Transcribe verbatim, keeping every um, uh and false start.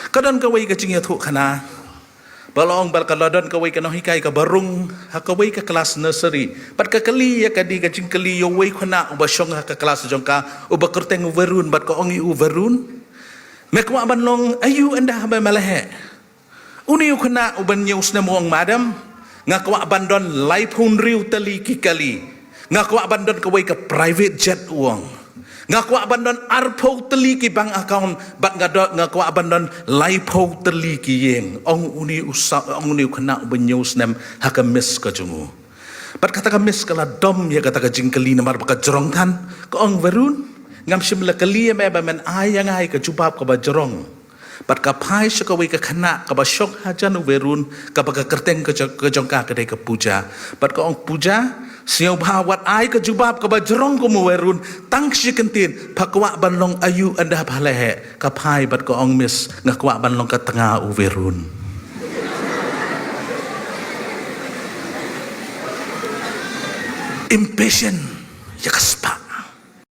Ka don kawei ka jingïathuhkhana ba la ong ba ka la don kawei ka nonghikai kaba rung ha kawei ka klas nursery. Bad ka kylli ïa ka dei ka jingkylli ïa uwei u khynnah uba shong ha ka klas jong ka, uba kyrteng u Varun, bad ka ong ïa u, Varun, me kwah ban long aïu ynda ba me la heh? Une u khynnah uba hynñiew snem u ong, Madam, nga kwah ban don laiphew hynriew tylli ki kali. Nga kwah ban don kawei ka private jet, u ong. Nga kwah ban don arphew tylli ki bank account, bad nga do-, nga kwah ban don laiphew tylli ki ïing, ong une u sa-, ong une u khynnah uba hynñiew snem ha ka miss ka jong u. Bad kata ka miss ka la dom ïa kata ka jingkylli namar ba ka jrong than. Ka ong, Varun, ngam shym la kylli ïa me ba men ai ïa nga ïa ka jubab kaba jrong. Bad ka phai sha kawei ka khynnah kaba shong hajan u Varun, kaba ka kyrteng ka jo-, ka jong ka ka dei ka Puja. Bad ka ong, Puja, sngewbha wat ai ka jubab kaba jrong kum u Varun, tang shi kyntien, pha kwah ban long aïu ynda pha la heh? Ka phai bad ka ong, Miss, nga kwah ban long ka tnga u Varun. Impatient ïa ka spah.